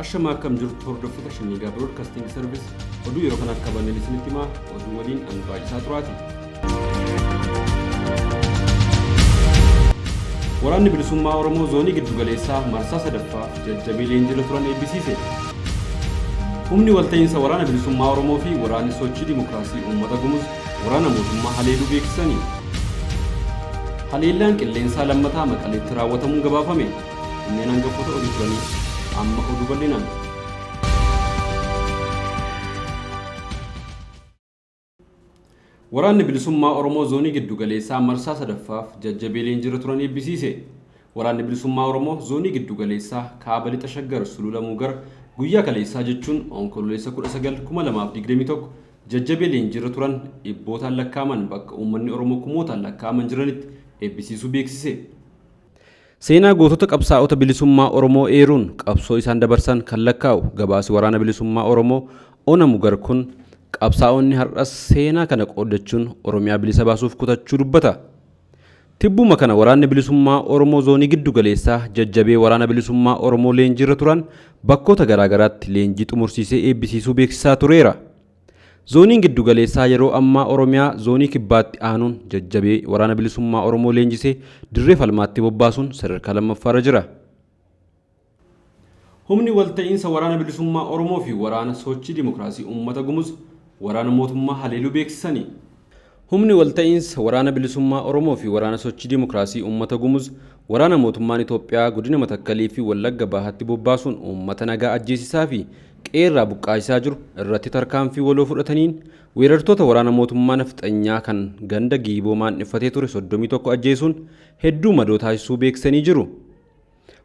Ashamaa, akkam jirtu hordoftoota Shiniigaa Broadcasting Service? Oduu yeroo kanaaf qabanneen isinitti himaa, oduu waliin an baay'isaa turaati. Waraanni Bilisummaa Oromoo Zoonii Giddugaleessaa marsaa sadaffaa jajjabee leenjiirra turan eebbisiise. Humni walta'iinsa Waraana Bilisummaa Oromoo fi Waraanni Sochii Dimokiraasii Uummata Gumuz waraana mootummaa haleeluu beeksisani. Haleellaan qilleensaa lammataa Maqaleetti raawwatamuun gabaafame. Kunneen hangafoota oduu turanii, amma oduu bal'inaan. Waraanni Bilisummaa Oromoo Zoonii Giddugaleessaa marsaa sadaffaaf jajjabee leenjiirra turan eebbisiise. Waraanni Bilisummaa Oromoo Zoonii Giddugaleessaa Kaaba Lixa Shaggar Sulula Muugar guyyaa kaleessaa jechuun Onkololeessa 19, 2021 jajjabee leenjiirra turan dhibbootaan lakkaa'aman bakka uummanni Oromoo kumootaan lakkaa'aman jiranitti eebbisiisuu beeksise. Seenaa gootota qabsaa'ota bilisummaa Oromoo eeruun qabsoo isaan dabarsan kan lakkaa'u gabaasi Waraana Bilisummaa Oromoo Ona Mugar kun qabsaa'onni har'as seenaa kana qooddachuun Oromiyaa bilisa baasuuf kutachuu dubbata. Tibbuma kana Waraanni Bilisummaa Oromoo Zoonii Giddu Galeessaa jajjabee Waraana Bilisummaa Oromoo leenjiirra turan bakkoota garaa garaatti leenjii xumursiisee eebbisiisuu beeksisaa tureera. Zooniin Giddu Galeessaa yeroo ammaa Oromiyaa Zoonii Kibbaatti aanuun jajjabee Waraana Bilisummaa Oromoo leenjisee dirree falmaatti bobbaasuun sadarkaa lammaffaarra jira. Humni walta'iinsa Waraana Bilisummaa Oromoo fi Waraana Sochii Dimokiraasii Uummata Gumuz waraana mootummaa haleeluu beeksisani. Humni walta'iinsa Waraana Bilisummaa Oromoo fi Waraana Sochii Dimokiraasii Uummata Gumuz waraana mootummaan Itoophiyaa godina Matakkalii fi Wallagga Bahaatti bobbaasuun uummata nagaa ajjeesisaa fi qe'eerraa buqqaasisaa jiru irratti tarkaanfii waloo fudhataniin weerartoota waraana mootummaa nafxanyaa kan ganda Giiboo maandheffatee ture 31 ajjeesuun hedduu madoo taasisuu beeksisanii jiru.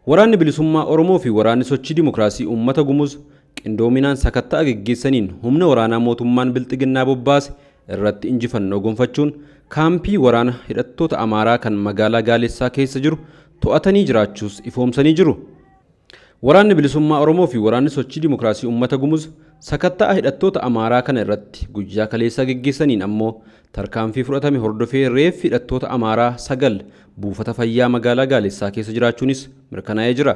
Waraanni Bilisummaa Oromoo fi Waraanni Sochii Dimokiraasii Uummata Gumuz qindoominaan sakatta'a geggeessaniin humna waraanaa mootummaan Bilxiginnaa bobbaase irratti injifannoo gonfachuun kaampii waraana hidhattoota Amaaraa kan magaalaa Gaalessaa keessa jiru to'atanii jiraachuus ifoomsanii jiru. Waraanni Bilisummaa Oromoo fi Waraanni Sochii Dimokiraasii Uummata Gumuz sakatta'a hidhattoota Amaaraa kana irratti guyyaa kaleessaa geggeessaniin ammoo tarkaanfii fudhatame hordofee reeffi hidhattoota Amaaraa 9 buufata fayyaa magaalaa Gaalessaa keessa jiraachuunis mirkanaa'ee jira.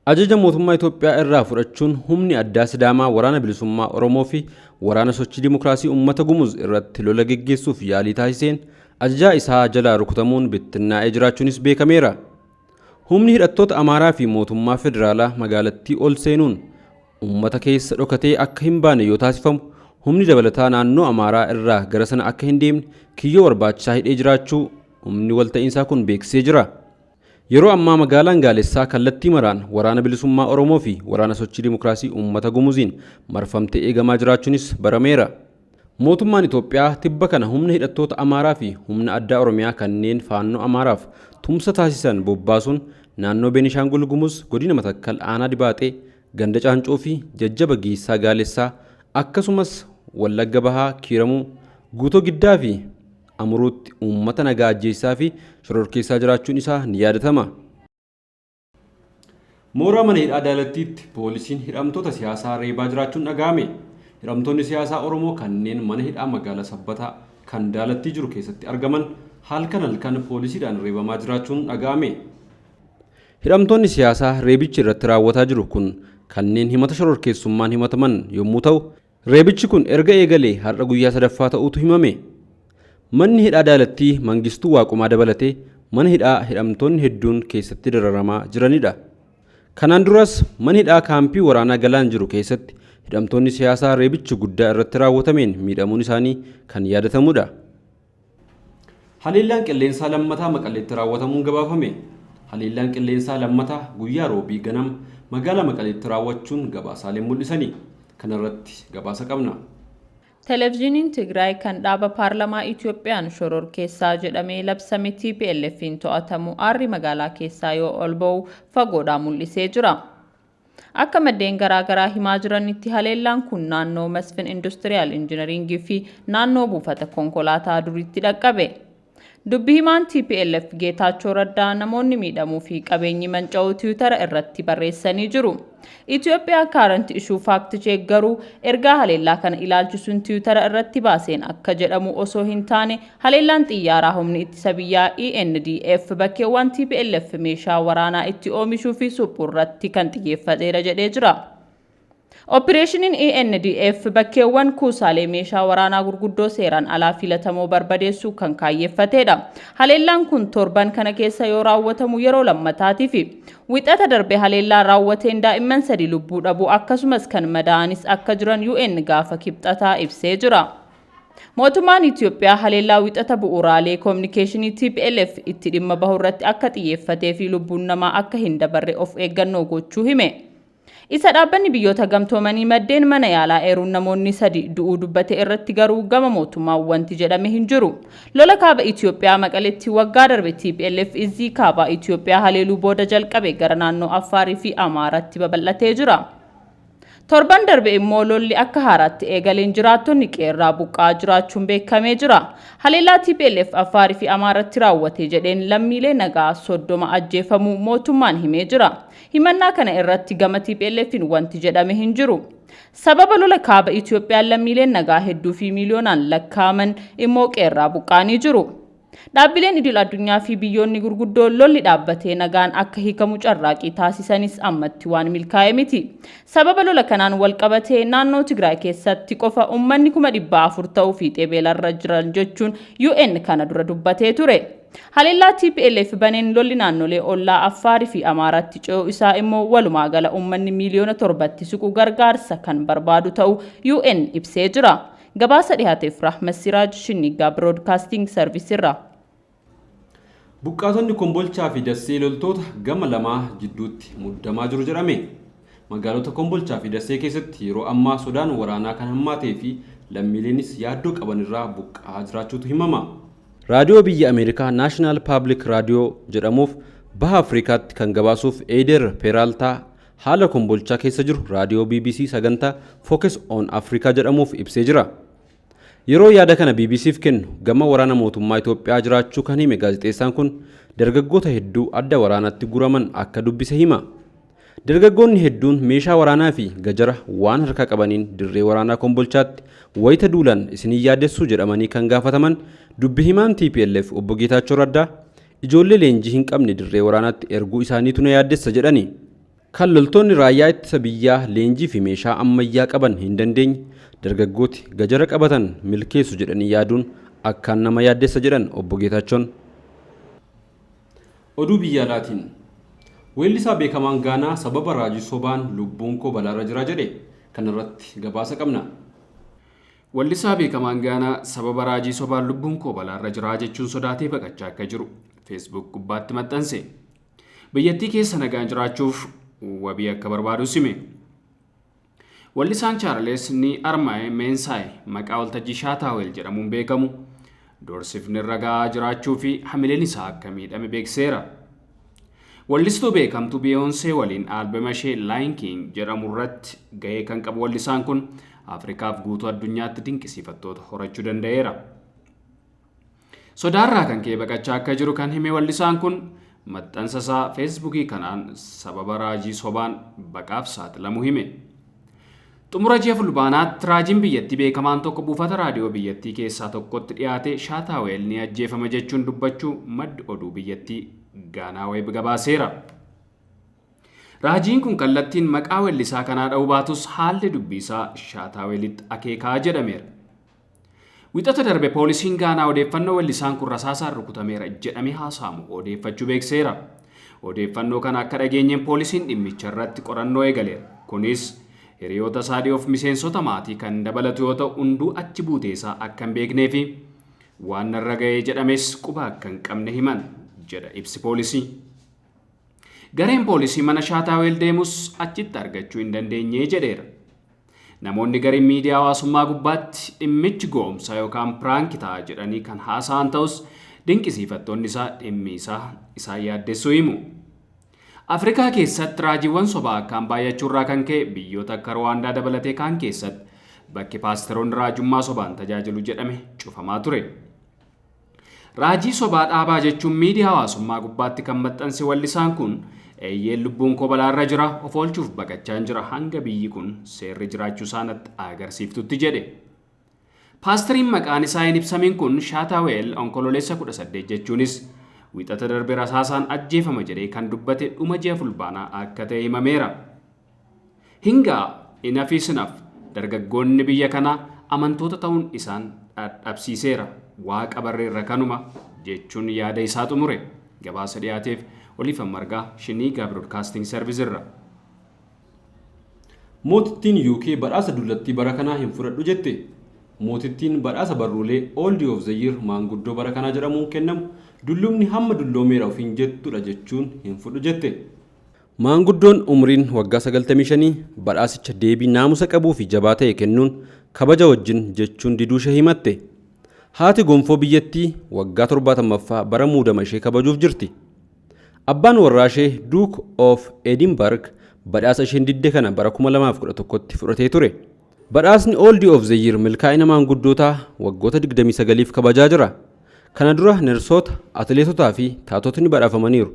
Ajaja mootummaa Itoophiyaa irraa fudhachuun humni addaa Sidaamaa Waraana Bilisummaa Oromoo fi Waraana Sochii Dimokiraasii Uummata Gumuz irratti lola geggeessuuf yaalii taasiseen ajajaa isaa jalaa rukutamuun bittinnaa'ee jiraachuunis beekameera. Humni hidhattoota Amaaraa fi mootummaa federaalaa magaalattii ol seenuun uummata keessa dhokatee akka hin baane yoo taasifamu, humni dabalataa naannoo Amaaraa irraa gara sana akka hin deemne kiyyoo barbaachisaa hidhee jiraachuu humni walta'iinsaa kun beeksisee jira. Yeroo ammaa magaalaan Gaalessaa kallattii maraan Waraana Bilisummaa Oromoo fi Waraana Sochii Dimokiraasii Uummata Gumuziin marfamtee eegamaa jiraachuunis barameera. Mootummaan Itoophiyaa tibba kana humna hidhattoota Amaaraa fi humna addaa Oromiyaa kanneen Faannoo Amaaraaf tumsa taasisan bobbaasuun naannoo Beenishaangul Gumuz godina Matakkal aanaa Dibaaxee ganda Caancoo fi Jajjaba Giissaa Gaalessaa akkasumas Wallagga Bahaa Kiiramuu, Guutoo Giddaa fi Amuruutti uummata nagaa ajjeesisaa fi shororkeessaa jiraachuun isaa ni yaadatama. Mooraa mana hidhaa Daalattiitti poolisiin hidhamtoota siyaasaa reebaa jiraachuun dhaga'ame. Hidhamtoonni siyaasaa Oromoo kanneen mana hidhaa magaalaa Sabbataa kan Daalattii jiru keessatti argaman halkan halkan poolisiidhaan reebamaa jiraachuun dhaga'ame. Hidhamtoonni siyaasaa reebichi irratti raawwataa jiru kun kanneen himata shororkeessummaan himataman yommuu ta'u, Reebichi kun erga eegalee har'a guyyaa sadaffaa ta'uutu himame. Manni hidhaa Daalattii Mangistuu Waaqumaa dabalatee mana hidhaa hidhamtoonni hedduun keessatti dararamaa jiranidha. Kanaan duras mana hidhaa kaampii waraanaa Galaan jiru keessatti hidhamtoonni siyaasaa reebicha guddaa irratti raawwatameen miidhamuun isaanii kan yaadatamudha. Haleellaan qilleensaa lammataa Maqaleetti raawwatamuun gabaafame. Haleellaan qilleensaa lammataa guyyaa Roobii ganama magaalaa Maqaleetti raawwachuun gabaasaaleen mul'isani. Kanarratti gabaasa qabna. Televzhiiniin Tigraay kan dhaaba paarlamaa Itoophiyaan shororkeessaa jedhamee labsame TPLF'n to'atamu aarri magaalaa keessaa yoo ol ba'u fagoodhaa mul'isee jira. Akka maddeen garaa garaa himaa jiranitti haleellaan kun naannoo Masfin Industiriyaal Injinariingii fi naannoo buufata konkolaataa duriitti dhaqqabe. Dubbi himaan TPLF Geetaachoo Raddaa namoonni miidhamuu fi qabeenyi manca'uu Tiwutara irratti barreessanii jiru. Itoophiyaa Current Issue Fact Check garuu ergaa haleellaa kana ilaalchisuun Tiwutara irratti baaseen akka jedhamu osoo hin taane, haleellaan xiyyaaraa humni ittisa biyyaa ENDF bakkeewwan TPLF meeshaa waraanaa itti oomishuu fi suphuu irratti kan xiyyeeffateera jedhee jira. Opereeshiniin ENDF bakkeewwan kuusaalee meeshaa waraanaa gurguddoo seeraan alaa filatamoo barbadeessuu kan kaayyeeffatedha. Haleellaan kun torban kana keessa yoo raawwatamu yeroo lammataatiifi. Wixata darbe haleellaan raawwateen daa'imman 3 lubbuu dhabuu akkasumas kan madaa'anis akka jiran UN gaafa Kibxataa ibsee jira. Mootummaan Itoophiyaa haleellaa Wixata bu'uuraalee koominikeeshinii TPLF itti dhimma bahu irratti akka xiyyeeffatee fi lubbuun namaa akka hin dabarre of eeggannoo gochuu hime. Isa dhaabbanni Biyyoota Gamtoomanii maddeen mana yaalaa eeruun namoonni 3 du'uu dubbate irratti garuu gama mootummaan wanti jedhame hin jiru. Lola kaaba Itoophiyaa Maqaletti waggaa darbe TPLF Izzii Kaabaa Itoophiyaa haleeluu booda jalqabe gara naannoo Affaarii fi Amaaratti babal'atee jira. Torban darbe immoo lolli akka haaraatti eegaleen jiraattonni qe'eerraa buqqa'aa jiraachuun beekamee jira. Haleellaa tplf Affaarii fi Amaaratti raawwate jedheen lammiilee nagaa 30 ajjeefamuu mootummaan himee jira. Himannaa kana irratti gama TPLFn wanti jedhame hin jiru. Sababa lola kaaba Itoophiyaan lammiileen nagaa hedduu fi miiliyoonaan lakkaa'aman immoo qe'eerraa buqqa'anii jiru. Dhaabbileen idil-addunyaa fi biyyoonni gurguddoon lolli dhaabbatee nagaan akka hiikamu carraaqqii taasisanis ammatti waan milkaa'e miti. Sababa lola kanaan walqabatee naannoo Tigraay keessatti qofa ummanni 400,000 ta'u fiixee beelarra jiran jechuun UN kana dura dubbatee ture. Haleellaa tplf baneen lolli naannolee ollaa Affaar fi Amaaraatti ce'uu isaa immoo walumaagala ummanni miiliyoona 7tti siqu gargaarsa kan barbaadu ta'uu UN ibsee jira. Gabaasa dhihaateef Rahmat Siraaj, Shinniggaa Biroodkaasting Sarviis irraa. Buqqaatonni Kombolchaa fi Dassee loltoota gama lamaa jidduutti muddamaa jiru jedhame. Magaalota Kombolchaa fi Dassee keessatti yeroo ammaa sodaan waraanaa kan hammaatee fi lammiileenis yaaddoo qaban irraa buqqa'aa jiraachuutu himama. Raadiyoo biyya Ameerikaa National Public Radio jedhamuuf Baha Afrikaatti kan gabaasuuf Eeyder Peeraaltaa haala Kombolchaa keessa jiru raadiyoo bbc sagantaa Focus on Africa jedhamuuf ibsee jira. Yeroo yaada kana BBCf kennu gama waraana mootummaa Itoophiyaa jiraachuu kan hime gaazexeessaan kun dargaggoota hedduu adda waraanaatti guraman akka dubbise hima. Dargaggoonni hedduun meeshaa waraanaa fi gajara waan harkaa qabaniin dirree waraanaa Kombolchaatti wayita duulan isin hin yaaddessuu jedhamanii kan gaafataman dubbi himaan tplf Obbo Geetaachoo Raddaa ijoollee leenjii hin qabne dirree waraanaatti erguu isaaniitu na yaaddessa jedhani. Kan loltoonni raayyaa ittisa biyyaa leenjii fi meeshaa ammayyaa qaban hin dandeenye dargaggooti gajara qabatan milkeessu jedhanii yaaduun akkaan nama yaaddessa jedhan Obbo Geetaachoon. Oduu biyya alaatiin Weellisaa beekamaan Gaanaa sababa raajii sobaan lubbuun koo balaarra jira jedhe. Kanarratti gabaasa qabna. Wellisaa beekamaan Gaanaa sababa raajii sobaan lubbuun koo balaarra jira jechuun sodaatee baqachaa akka jiru Facebook gubbaatti maxxanse. Biyyattii keessa nagaan jiraachuuf wabii akka barbaadus hime. Wallisaan Chaarles Nii Armaaye Meensaay maqaa waltajjii Shaataawel jedhamuun beekamu doorsifni irra ga'aa jiraachuu fi hamileen isaa akka miidhame beeksiseera. Wallistuu beekamtuu Biyoonsee waliin aalbema ishee Lion King jedhamu irratti gahee kan qabu wallisaan kun Afrikaaf guutuu addunyaatti dinqisiifattoota horachuu danda'eera. Sodaarraa kan ka'e baqachaa akka jiru kan hime wallisaan kun maxxansa isaa Feesbuukii kanaan sababa raajii sobaan baqaaf saaxilamuu hime. Xumura ji'a Fulbaanaatti raajiin biyyattii beekamaan tokko buufata raadiyoo biyyattii keessaa tokkotti dhiyaatee Shaataaweel ni ajjeefama jechuun dubbachuu maddi oduu biyyattii Gaanaa Weeb gabaaseera. Raajiin kun kallattiin maqaa wellisaa kanaa dha'uu baatus haalli dubbii isaa Shaataawelitti akeekaa jedhameera. Wixata darbe poolisiin Gaanaa odeeffannoo wellisaan kun rasaasaan rukutameera jedhamee haasa'amu odeeffachuu beeksiseera. Odeeffannoo kana akka dhageenyeen poolisiin dhimmicha irratti qorannoo eegaleera. Kunis hiriyoota isaa dhiyoof miseensota maatii kan dabalatu yoo ta'u hunduu achi buutee isaa akka hin beeknee fi waan narra ga'ee jedhames quba akka hin qabne himan jedha ibsi poolisii. Gareen poolisii mana Shaataaweel deemus achitti argachuu hin dandeenye jedheera. Namoonni gariin miidiyaa hawaasummaa gubbaatti dhimmichi gowomsaa yookaan piraanki ta'a jedhanii kan haasa'an ta'us dinqisiifattoonni isaa dhimmi isaa isaan yaaddessuu himu. Afrikaa keessatti raajiiwwan sobaa akkaan baay'achuurraa kan ka'e biyyoota akka Ruwaandaa dabalatee kaan keessatti bakki paasteroonni raajummaa sobaan tajaajilu jedhame cufamaa ture. Raajii sobaa dhaabaa jechuun miidiyaa hawaasummaa gubbaatti kan maxxanse wallisaan kun eeyyeen lubbuun koo balaarra jira, of oolchuuf baqachaan jira, hanga biyyi kun seerri jiraachuu isaa natti agarsiiftutti jedhe. Paastariin maqaan isaa hin ibsamin kun Shaataaweel Onkololeessa 18 jechuunis Wixata darbe rasaasaan ajjeefama jedhee kan dubbate dhuma ji'a Fulbaanaa akka ta'e himameera. Hingaa enough is enough, dargaggoonni biyya kanaa amantoota ta'uun isaan dhadhabsiiseera. Waaqa barreerra kanuma jechuun yaada isaa xumure. Gabaasa dhiyaateef Oliifan Margaa, Shiniigaa Broadcasting Service irra. Mootittiin UK badhaasa dullattii bara kanaa hin fudhadhu jette. Mootittiin badhaasa barruulee Oldie of the Year, maanguddoo bara kanaa jedhamuun kennamu, dullumni hamma dulloomeera ofiin jettudha jechuun hin fudhu jette. Maanguddoon umriin waggaa 95 badhaasicha deebii naamusa qabuu fi jabaa ta'e kennuun kabaja wajjin jechuun diduu ishee himatte. Haati gonfoo biyyattii waggaa 70ffaa bara muudama ishee kabajuuf jirti. Abbaan warraa ishee Duke of Edinburgh badhaasa isheen didde kana bara 2011tti fudhatee ture. Badhaasni Oldie of the Year milkaa'ina maanguddootaa waggoota 29f kabajaa jira. Kana dura nersoota, atileetotaa fi taatotni badhaafamaniiru.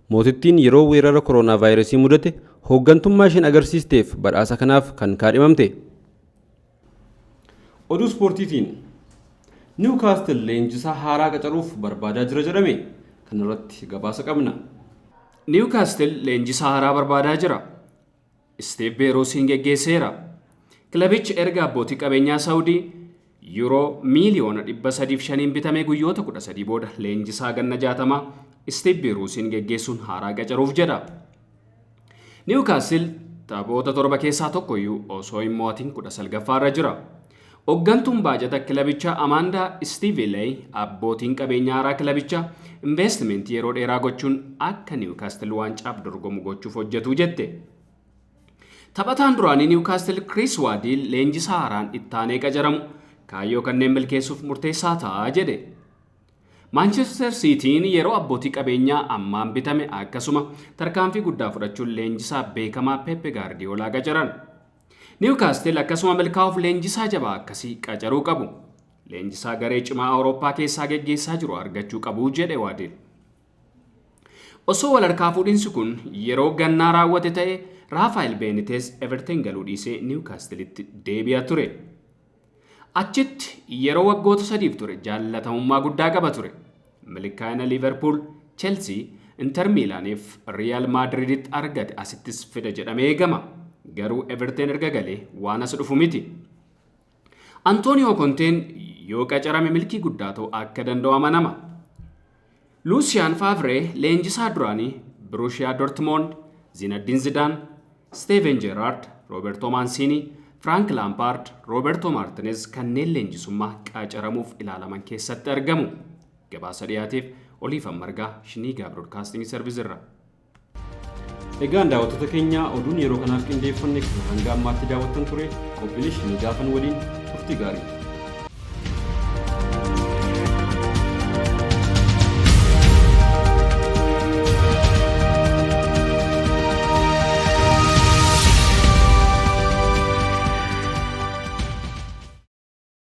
Mootittiin yeroo weerara koronaa vaayirasii mudate hooggantummaa isheen agarsiisteef badhaasa kanaaf kan kaadhimamte. Oduu ispoortiitiin Niwukaastil leenjisaa haaraa qacaruuf barbaadaa jira jedhame. Kanarratti gabaasa qabna. Niwukaastil leenjisaa haaraa barbaadaa jira. Isteef Beeroosiin geggeesseera. Kilabichi erga abbootii qabeenyaa Saawudii yuuroo miiliyoona 305n bitamee guyyoota 13 booda leenjisaa ganna 60 Isteef Beeroosiin geggeessuun haaraa qacaruuf jedha. Niwukaastil taphoota torba keessaa tokkoyyuu osoo hin mo'atin 19ffaarra jira. Hooggantuun baajata kilabichaa Amaandaa Istiiviley abbootiin qabeenyaa haaraa kilabichaa investimentii yeroo dheeraa gochuun akka Niwukaastil waancaaf dorgomu gochuuf hojjetu jette. Taphataan duraanii Niwukaastil Kiriis Waadiil leenjisaa haaraan ittaanee qacaramu kaayyoo kanneen milkeessuuf murteessaa ta'a jedhe. Maanchestar Siitiin yeroo abbootii qabeenyaa ammaan bitame akkasuma tarkaanfii guddaa fudhachuun leenjisaa beekamaa Pepe Gaardiyoolaa qacaran. Niwukaastil akkasuma milkaa'uuf leenjisaa jabaa akkasii qacaruu qabu. Leenjisaa garee cimaa Awurooppaa keessaa geggeessaa jiru argachuu qabu jedhe Waadiil. Osoo wal harkaa fuudhinsi kun yeroo gannaa raawwate ta'e, Raafaayil Beenitees Everton galuu dhiisee Niwukaastilitti deebi'a ture. Achitti yeroo waggoota 3f ture jaallatamummaa guddaa qaba ture. Milkaa'ina Liverpool, Chelsea, Inter Miilaaniif Riyaal Maadriditti argate asittis fida jedhamee eegama. Garuu Everton erga galee waan as dhufu miti. Antooniyoo Konteen yoo qacarame milkii guddaa ta'uu akka danda'u amanama. Luusiyaan Faavree leenjisaa duraanii Borussia Dortmund, Zinedine Zidane, Steven Gerrard, Roberto Mancini, Frank Lampard, Roberto Martinez kanneen leenjisummaa qacaramuuf ilaalaman keessatti argamu. Gabaasa dhiyaateef Oliifan Margaa, Shiniigaa Broadcasting Service irra. Egaan daawwattoota keenya, oduun yeroo kanaaf qindeeffanne kan hanga ammaatti daawwattan ture. Qophiilee Shiniigaafan waliin turtii gaarii.